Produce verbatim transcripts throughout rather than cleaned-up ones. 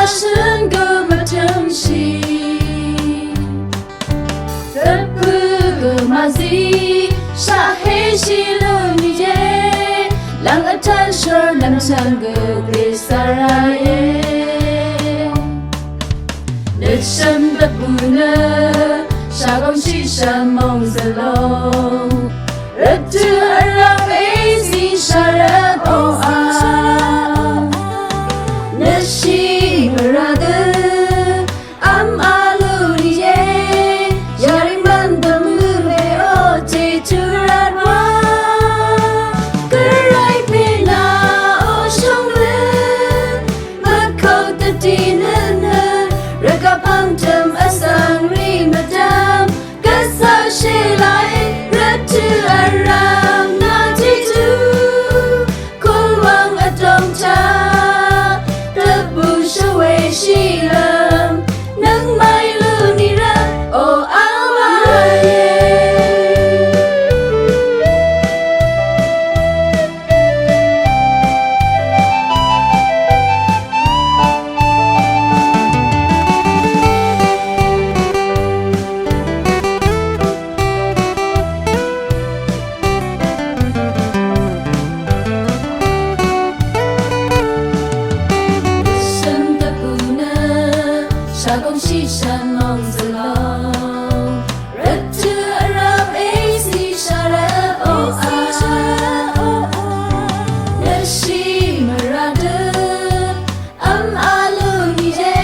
Shøn gø mvtø̄mshì. Dvpø̄ gø màzí shaqhéshì lúnìe. Lv̀ng vtv́n shór nv̀mchv̀ng gø Gvray svrae. Nøtshø̀m dvbù nø shagóng shì shvmòng zvlòng. Rvtø̄ vrv̄m èzí shvrvp oqà. Nøtshì mvrà dø vm vlú nìe. Yarì mvn dvmø̄ we o Jejú rvt wa. Gvray pè nà o shóng nø. Mvkok dvdì nø nø. Rvgvp pv̀ngtø̀m vsvng rì mvdvm. Gvzà shèlàe rvtø̄ vrv̀m nà Jejú. Kùlwàng vdòng taq dvbù shvwèshì lv̀m. Nøngmaqí lúnì rvt oqà wàe. Shø̀n dvbù nø shagóng shì shvmòng zvlòng. Rvtø̄ vrv̄m èzí shvrvp oqà. Nøtshì mvrà dø vm vlú nìe.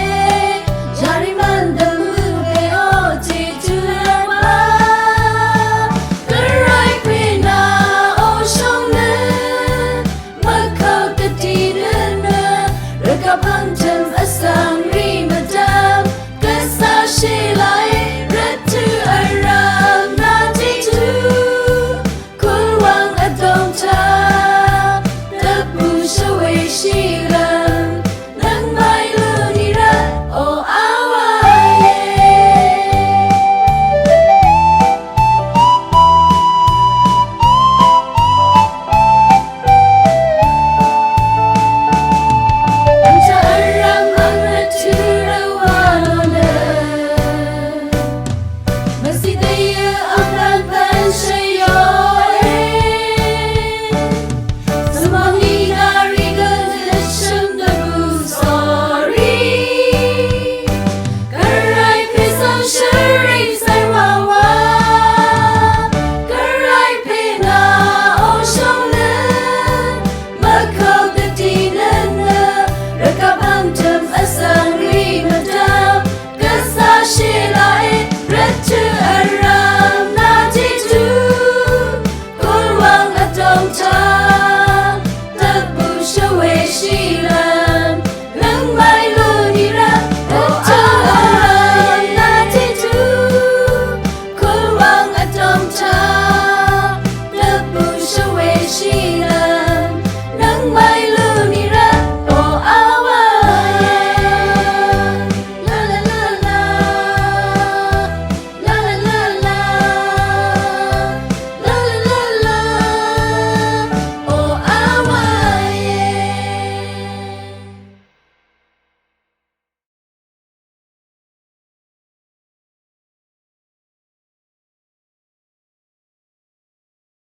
Yarì mvn dvmø̄ we o Jejú rvt wa. Gvray pè nà o shóng nø. Mvkok dvdì nø nø. Rvgvp pv̀ngtø̀m vsvng